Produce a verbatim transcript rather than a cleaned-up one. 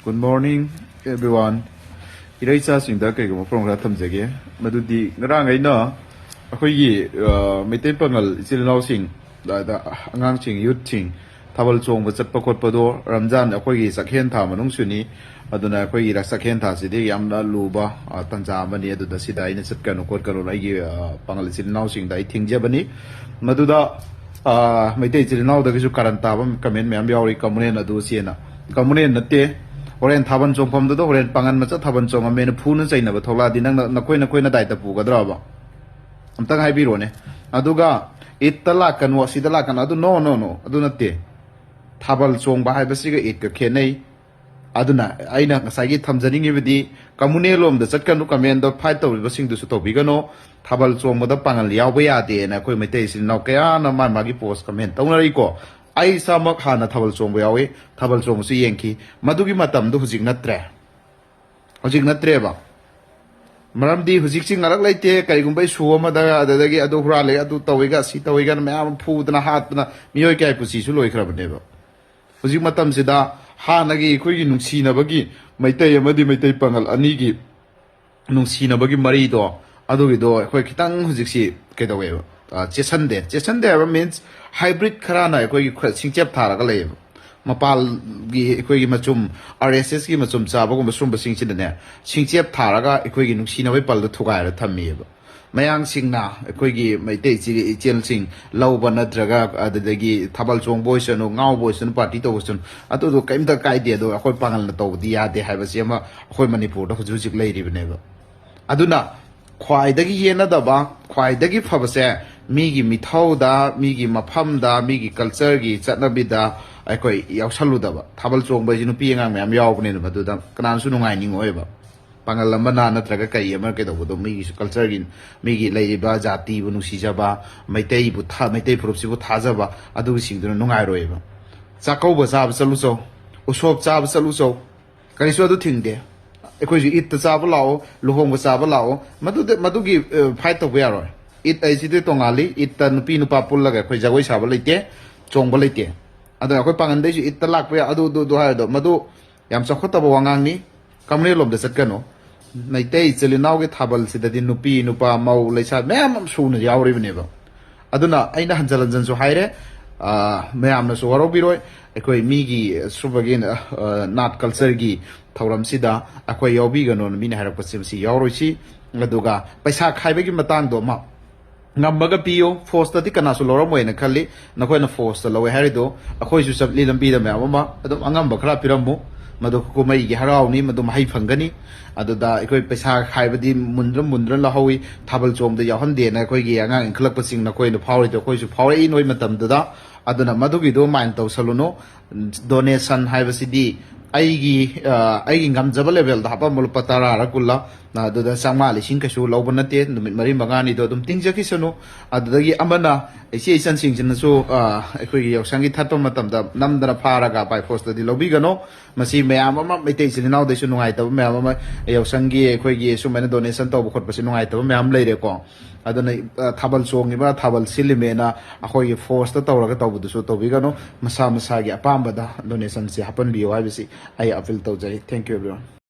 Good morning, everyone. ꯏꯔꯩꯆꯥꯁꯤꯡꯗ ꯀꯩꯒꯨꯝꯕ ꯄ꯭ꯔꯣꯝ ꯈꯔ ꯊꯝꯖꯒꯦ꯫ ꯃꯗꯨꯗꯤ ꯉꯔꯥꯡ ꯑꯩꯅ ꯑꯩꯈꯣꯏꯒꯤ, ꯑ, ꯃꯩꯇꯩ ꯄꯥꯉꯜ ꯏꯆꯤꯜ ꯏꯅꯥꯎꯁꯤꯡ, ꯑꯗ ꯑꯉꯥꯡꯁꯤꯡ, ꯌꯨꯠꯁꯤꯡ ꯊꯥꯕꯜ ꯆꯣꯡꯕ ꯆꯠꯄ ꯈꯣꯠꯄꯗꯣ, ꯔꯝꯖꯥꯟ ꯑꯩꯈꯣꯏꯒꯤ ꯆꯥꯛꯍꯦꯟ ꯊꯥ ꯃꯅꯨꯡꯁꯨꯅꯤ꯫ ꯑꯗꯨꯅ ꯑꯩꯈꯣꯏꯒꯤ ꯆꯥꯛꯍꯦꯟ ꯊꯥꯁꯤꯗꯤ ꯌꯥꯝꯅ ꯂꯨꯕ, ꯑ, ꯇꯥꯟꯖꯥ ꯑꯃꯅꯤ꯫ ꯑꯗꯨꯗ ꯁꯤꯗ ꯑꯩꯅ ꯆꯠꯀꯅꯨ ꯈꯣꯠꯀꯅꯨꯅ ꯑꯩꯒꯤ, ꯑ, ꯄꯥꯉꯜ ꯏꯆꯤꯜ ꯏꯅꯥꯎꯁꯤꯡꯗ ꯑꯩ ꯊꯤꯡꯖꯕꯅꯤ꯫ ꯃꯗꯨꯗ, ꯑ, ꯃꯩꯇꯩ ꯏꯆꯤꯜ ꯏꯅꯥꯎꯗꯒꯤꯁꯨ ꯀꯥꯔꯟ ꯇꯥꯕ ꯀꯃꯦꯟ ꯃꯌꯥꯝ ꯌꯥꯎꯔꯤ꯫ ꯀꯃꯨꯅꯦꯟ ꯑꯗꯨ ꯁꯤꯅ, ꯀꯃꯨꯅꯦꯟ ꯅꯠꯇꯦ, ꯍꯣꯔꯦꯟ ꯊꯥꯕꯜ ꯆꯣꯡꯐꯝꯗꯨꯗ ꯍꯣꯔꯦꯟ ꯄꯥꯉꯜ ꯃꯆꯥ ꯊꯥꯕꯜ ꯆꯣꯡꯉꯝꯃꯦꯅ ꯐꯨꯅ ꯆꯩꯅꯕ ꯊꯣꯛꯂꯛꯑꯗꯤ ꯅꯪꯅ, ꯅꯈꯣꯏ ꯅꯈꯣꯏꯅ ꯗꯥꯏꯇ ꯄꯨꯒꯗ꯭ꯔꯕ? ꯑꯝꯇꯪ ꯍꯥꯏꯕꯤꯔꯣꯅꯦ꯫ ꯑꯗꯨꯒ ꯏꯠꯇ ꯂꯥꯛꯀꯅꯨ, ꯑꯁꯤꯗ ꯂꯥꯛꯀꯅꯨ, ꯑꯗꯨ no, no, no, ꯑꯗꯨ ꯅꯠꯇꯦ꯫ ꯊꯥꯕꯜ ꯆꯣꯡꯕ ꯍꯥꯏꯕꯁꯤꯒ ꯏꯠꯀ ꯈꯦꯠꯅꯩ꯫ ꯑꯗꯨꯅ ꯑꯩꯅ ꯉꯁꯥꯏꯒꯤ ꯊꯝꯖꯅꯤꯡꯉꯤꯕꯗꯤ, ꯀꯃꯨꯅꯦꯜ ꯂꯣꯝꯗ ꯆꯠꯀꯅꯨ, ꯀꯃꯦꯟꯗꯣ ꯐꯥꯏꯠ ꯇꯧꯔꯤꯕꯁꯤꯡꯗꯨꯁꯨ ꯇꯧꯕꯤꯒꯅꯨ꯫ ꯊꯥꯕꯜ ꯆꯣꯡꯕꯗ ꯄꯥꯉꯜ ꯌꯥꯎꯕ ꯌꯥꯗꯦꯅ ꯑꯩꯈꯣꯏ ꯃꯩꯇꯩ ꯏꯆꯤꯜ ꯏꯅꯥꯎ ꯀꯌꯥꯅ ꯃꯥ ꯃꯥꯒꯤ ꯄꯣꯁ ꯀꯃꯦꯟ ꯇꯧꯅꯔꯤꯀꯣ꯫ ꯑꯩ ꯏꯁꯥꯃꯛ ꯍꯥꯟꯅ ꯊꯥꯕꯜ ꯆꯣꯡꯕ ꯌꯥꯎꯏ, ꯊꯥꯕꯜ ꯆꯣꯡꯕꯁꯨ ꯌꯦꯡꯈꯤ꯫ ꯃꯗꯨꯒꯤ ꯃꯇꯝꯗꯣ ꯍꯧꯖꯤꯛ ꯅꯠꯇ꯭ꯔꯦ꯫ ꯍꯧꯖꯤꯛ ꯅꯠꯇ꯭ꯔꯦꯕ꯫ ꯃꯔꯝꯗꯤ ꯍꯧꯖꯤꯛꯁꯤ ꯉꯔꯛ ꯂꯩꯇꯦ, ꯀꯔꯤꯒꯨꯝꯕ ꯏꯁꯨ ꯑꯃꯗ, ꯑꯗꯨꯗꯒꯤ ꯑꯗꯨ ꯍꯨꯔꯥꯜꯂꯦ, ꯑꯗꯨ ꯇꯧꯋꯦꯒ, ꯑꯁꯤ ꯇꯧꯋꯦꯒꯅ ꯃꯌꯥꯝ ꯑꯃ ꯐꯨꯗꯅ ꯍꯥꯠꯇꯅ ꯃꯤꯑꯣꯏ ꯀꯌꯥꯒꯤ ꯄꯨꯟꯁꯤꯁꯨ ꯂꯣꯏꯈ꯭ꯔꯕꯅꯦꯕ꯫ ꯍꯧꯖꯤꯛ ꯃꯇꯝꯁꯤꯗ ꯍꯥꯟꯅꯒꯤ ꯑꯩꯈꯣꯏꯒꯤ ꯅꯨꯡꯁꯤꯅꯕꯒꯤ, ꯃꯩꯇꯩ ꯑꯃꯗꯤ ꯃꯩꯇꯩ ꯄꯥꯉꯜ ꯑꯅꯤꯒꯤ ꯅꯨꯡꯁꯤꯅꯕꯒꯤ ꯃꯔꯤꯗꯣ, ꯑꯗꯨꯒꯤꯗꯣ ꯑꯩꯈꯣꯏ ꯈꯤꯇꯪ ꯍꯧꯖꯤꯛꯁꯤ ꯀꯩꯗꯧꯋꯦꯕ, ꯑ, ꯆꯦꯠꯁꯟꯗꯦ꯫ ꯆꯦꯠꯁꯟꯗꯦ ꯍꯥꯏꯕ means hybrid ꯈꯔꯅ ꯑꯩꯈꯣꯏꯒꯤ ꯈꯔ ꯁꯤꯡꯆꯦꯞ ꯊꯥꯔꯒ ꯂꯩꯌꯦꯕ꯫ ꯃꯄꯥꯜꯒꯤ ꯑꯩꯈꯣꯏꯒꯤ ꯃꯆꯨꯝ, ꯑꯥꯔ ꯑꯦꯁ ꯑꯦꯁꯀꯤ ꯃꯆꯨꯝ ꯆꯥꯕꯒꯨꯝꯕ ꯁꯨꯝꯕꯁꯤꯡꯁꯤꯗꯅꯦ, ꯁꯤꯡꯆꯦꯞ ꯊꯥꯔꯒ ꯑꯩꯈꯣꯏꯒꯤ ꯅꯨꯡꯁꯤꯅꯕꯒꯤ ꯄꯜꯗꯣ ꯊꯨꯒꯥꯏꯔ ꯊꯝꯃꯤꯑꯕ꯫ ꯃꯌꯥꯡꯁꯤꯡꯅ ꯑꯩꯈꯣꯏꯒꯤ ꯃꯩꯇꯩ ꯏꯆꯦ-, ꯏꯆꯦꯜꯁꯤꯡ ꯂꯧꯕ ꯅꯠꯇ꯭ꯔꯒ ꯑꯗꯨꯗꯒꯤ ꯊꯥꯕꯜ ꯆꯣꯡꯕ ꯑꯣꯏꯁꯅꯨ, ꯉꯥꯎꯕ ꯑꯣꯏꯁꯅꯨ, ꯄꯥꯔꯇꯤ ꯇꯧꯕ ꯑꯣꯏꯁꯅꯨ, ꯑꯗꯨꯗꯣ ꯀꯔꯤꯝꯇ ꯀꯥꯏꯗꯦ꯫ ꯑꯗꯣ ꯑꯩꯈꯣꯏ ꯄꯥꯉꯜꯅ ꯇꯧꯕꯗꯤ ꯌꯥꯗꯦ ꯍꯥꯏꯕꯁꯤ ꯑꯃ ꯑꯩꯈꯣꯏ ꯃꯅꯤꯄꯨꯔꯗ ꯍꯧꯖꯤꯛ ꯍꯧꯖꯤꯛ ꯂꯩꯔꯤꯕꯅꯦꯕ꯫ ꯑꯗꯨꯅ ꯈ꯭ꯋꯥꯏꯗꯒꯤ ꯌꯦꯟꯅꯗꯕ, ꯈ꯭ꯋꯥꯏꯗꯒꯤ ꯐꯕꯁꯦ ꯃꯤꯒꯤ ꯃꯤꯊꯧꯗ, ꯃꯤꯒꯤ ꯃꯐꯝꯗ, ꯃꯤꯒꯤ ꯀꯜꯆꯔꯒꯤ ꯆꯠꯅꯕꯤꯗ ꯑꯩꯈꯣꯏ ꯌꯥꯎꯁꯜꯂꯨꯗꯕ꯫ ꯊꯥꯕꯜ ꯆꯣꯡꯕ ꯍꯥꯏꯁꯤ ꯅꯨꯄꯤ ꯑꯉꯥꯡ ꯃꯌꯥꯝ ꯌꯥꯎꯕꯅꯤꯅ ꯃꯗꯨꯗ ꯀꯅꯥꯅꯁꯨ ꯅꯨꯡꯉꯥꯏꯅꯤꯡꯉꯣꯏꯕ꯫ ꯄꯥꯉꯜ ꯑꯃꯅ ꯅꯠꯇ꯭ꯔꯒ ꯀꯔꯤ ꯑꯃ ꯀꯩꯗꯧꯕꯗꯣ ꯃꯤꯒꯤꯁꯨ ꯀꯜꯆꯔꯒꯤ, ꯃꯤꯒꯤ ꯂꯩꯔꯤꯕ ꯖꯥꯇꯤꯕꯨ ꯅꯨꯡꯁꯤꯖꯕ, ꯃꯩꯇꯩꯕꯨ ꯊꯥ-, ꯃꯩꯇꯩ ꯐꯨꯔꯨꯞꯁꯤꯕꯨ ꯊꯥꯖꯕ, ꯑꯗꯨꯒꯤꯁꯤꯡꯗꯨꯅ ꯅꯨꯡꯉꯥꯏꯔꯣꯏꯕ꯫ ꯆꯥꯛꯀꯧꯕ ꯆꯥꯕ ꯆꯠꯂꯨ ꯆꯧ, ꯎꯁꯣꯞ ꯆꯥꯕ ꯆꯠꯂꯨ ꯆꯧ, ꯀꯔꯤꯁꯨ ꯑꯗꯨ ꯊꯤꯡꯗꯦ꯫ ꯑꯩꯈꯣꯏꯁꯨ ꯏꯠꯇ ꯆꯥꯕ ꯂꯥꯛꯑꯣ, ꯂꯨꯍꯣꯡꯕ ꯆꯥꯕ ꯂꯥꯛꯑꯣ, ꯃꯗꯨꯗ, ꯃꯗꯨꯒꯤ, ꯑ, ꯐꯥꯏꯠ ꯇꯧꯕ ꯌꯥꯔꯣꯏ꯫ ꯏꯠ ꯍꯥꯏꯁꯤꯗꯤ ꯇꯣꯉꯥꯜꯂꯤ꯫ ꯏꯠꯇ ꯅꯨꯄꯤ ꯅꯨꯄꯥ ꯄꯨꯜꯂꯒ ꯑꯩꯈꯣꯏ ꯖꯒꯣꯏ ꯁꯥꯕ ꯂꯩꯇꯦ, ꯆꯣꯡꯕ ꯂꯩꯇꯦ꯫ ꯑꯗ ꯑꯩꯈꯣꯏ ꯄꯥꯉꯟꯗꯩꯁꯨ ꯏꯠꯇ ꯂꯥꯛꯄ ꯌꯥ-, ꯑꯗꯨ, ꯑꯗꯨ, ꯑꯗꯨ ꯍꯥꯏꯔꯗꯣ, ꯃꯗꯨ ꯌꯥꯝ ꯆꯥꯎꯈꯠꯇꯕ ꯋꯥꯉꯥꯡꯅꯤ꯫ ꯀꯝꯔꯦꯜ ꯂꯣꯝꯗ ꯆꯠꯀꯅꯨ꯫ ꯃꯩꯇꯩ ꯏꯆꯤꯜ ꯏꯅꯥꯎꯒꯤ ꯊꯥꯕꯜꯁꯤꯗꯗꯤ ꯅꯨꯄꯤ, ꯅꯨꯄꯥ, ꯃꯧ, ꯂꯩꯁꯥ ꯃꯌꯥꯝ ꯑꯃ ꯁꯨꯅ ꯌꯥꯎꯔꯤꯕꯅꯦꯕ꯫ ꯑꯗꯨꯅ ꯑꯩꯅ ꯍꯟꯖꯟ ꯍꯟꯖꯟꯁꯨ ꯍꯥꯏꯔꯦ, ꯑ, ꯃꯌꯥꯝꯅꯁꯨ ꯋꯥꯔꯧꯕꯤꯔꯣꯏ꯫ ꯑꯩꯈꯣꯏ ꯃꯤꯒꯤ ꯁꯨꯝꯕꯒꯤ, ꯑ, ꯅꯥꯠ ꯀꯜꯆꯔꯒꯤ ꯊꯧꯔꯝꯁꯤꯗ ꯑꯩꯈꯣꯏ ꯌꯥꯎꯕꯤꯒꯅꯣꯅ ꯃꯤꯅ ꯍꯥꯏꯔꯛꯄꯁꯦ ꯃꯁꯤ ꯌꯥꯎꯔꯣꯏꯁꯤ꯫ ꯑꯗꯨꯒ ꯄꯩꯁꯥ ꯈꯥꯏꯕꯒꯤ ꯃꯇꯥꯡꯗꯣ ꯑꯃ ꯉꯝꯃꯒ ꯄꯤꯌꯨ꯫ ꯐꯣꯔꯁꯇꯗꯤ ꯀꯅꯥꯁꯨ ꯂꯧꯔꯝꯃꯣꯏꯅ ꯈꯜꯂꯤ꯫ ꯅꯈꯣꯏꯅ ꯐꯣꯔꯁꯇ ꯂꯧꯋꯦ ꯍꯥꯏꯔꯤꯗꯣ, ꯑꯩꯈꯣꯏꯁꯨ ꯆꯠꯂꯤ ꯂꯝꯕꯤꯗ ꯃꯌꯥꯝ ꯑꯃ, ꯑꯗꯨꯝ ꯑꯉꯝꯕ ꯈꯔ ꯄꯤꯔꯝꯃꯨ꯫ ꯃꯗꯨ ꯀꯨꯝꯍꯩꯒꯤ ꯍꯔꯥꯎꯅꯤ, ꯃꯗꯨ ꯃꯍꯩ ꯐꯪꯒꯅꯤ꯫ ꯑꯗꯨꯗ ꯑꯩꯈꯣꯏ ꯄꯩꯁꯥ ꯈꯥꯏꯕꯗꯤ ꯃꯨꯟꯗ꯭ꯔ ꯃꯨꯟꯗ꯭ꯔ ꯂꯧꯍꯧꯋꯤ꯫ ꯊꯥꯕꯜ ꯆꯣꯡꯕꯗ ꯌꯥꯎꯍꯟꯗꯦꯅ ꯑꯩꯈꯣꯏꯒꯤ ꯑꯉꯥꯡ ꯏꯟꯈꯠꯂꯛꯄꯁꯤꯡ ꯅꯈꯣꯏꯅ ꯐꯥꯎꯔꯤꯗꯣ ꯑꯩꯈꯣꯏꯁꯨ ꯐꯥꯎꯔꯛꯏ ꯅꯣꯏ ꯃꯇꯝꯗꯨꯗ꯫ ꯑꯗꯨꯅ ꯃꯗꯨꯒꯤꯗꯣ ꯃꯥꯏꯟ ꯇꯧꯁꯜꯂꯨꯅꯨ꯫ ꯗꯣꯅꯦꯁꯟ ꯍꯥꯏꯕꯁꯤꯗꯤ ꯑꯩꯒꯤ, ꯑ, ꯑꯩꯒꯤ ꯉꯝꯖꯕ ꯂꯦꯚꯦꯜꯗ ꯍꯥꯞꯄꯝꯕ ꯂꯨꯄꯥ ꯇꯔꯥꯔ ꯀꯨꯟꯂ, ꯑꯗꯨꯗ ꯆꯥꯝꯃꯉꯥ ꯂꯤꯁꯤꯡ ꯀꯩꯁꯨ ꯂꯧꯕ ꯅꯠꯇꯦ꯫ ꯅꯨꯃꯤꯠ ꯃꯔꯤ ꯃꯉꯥꯅꯤꯗꯣ ꯑꯗꯨꯝ ꯇꯤꯡꯖꯈꯤꯁꯅꯨ꯫ ꯑꯗꯨꯗꯒꯤ ꯑꯃꯅ, ꯏꯆꯦ ꯏꯆꯟꯁꯤꯡꯁꯤꯅꯁꯨ, ꯑ, ꯑꯩꯈꯣꯏꯒꯤ ꯌꯥꯎꯁꯪꯒꯤ ꯊꯠꯄ ꯃꯇꯝꯗ ꯅꯝꯗꯅ ꯐꯥꯔꯒ by forceꯇꯗꯤ ꯂꯧꯕꯤꯒꯅꯨ꯫ ꯃꯁꯤ ꯃꯌꯥꯝ ꯑꯃ ꯃꯩꯇꯩ ꯏꯆꯤꯜ ꯏꯅꯥꯎꯗꯩꯁꯨ ꯅꯨꯡꯉꯥꯏꯇꯕ ꯃꯌꯥꯝ ꯑꯃ, ꯌꯥꯎꯁꯪꯒꯤ ꯑꯩꯈꯣꯏꯒꯤ ꯁꯨꯃꯥꯏꯅ ꯗꯣꯅꯦꯁꯟ ꯇꯧꯕ ꯈꯣꯠꯄꯁꯦ ꯅꯨꯡꯉꯥꯏꯇꯕ ꯃꯌꯥꯝ ꯂꯩꯔꯦꯀꯣ꯫ ꯑꯗꯨꯅ, ꯑ, ꯊꯥꯕꯜ ꯆꯣꯡꯉꯤꯕ, ꯊꯥꯕꯜ ꯁꯤꯜꯂꯤꯃꯦꯅ ꯑꯩꯈꯣꯏꯒꯤ ꯐꯣꯔꯁꯇ ꯇꯧꯔꯒ ꯇꯧꯕꯗꯨꯁꯨ ꯇꯧꯕꯤꯒꯅꯨ꯫ ꯃꯁꯥ ꯃꯁꯥꯒꯤ ꯑꯄꯥꯝꯕꯗ ꯗꯣꯅꯦꯁꯟꯁꯦ ꯍꯥꯞꯄꯟꯕꯤꯌꯨ ꯍꯥꯏꯕꯁꯤ ꯑꯩ ꯑꯄꯤꯜ ꯇꯧꯖꯔꯤ꯫ Thank you, everyone.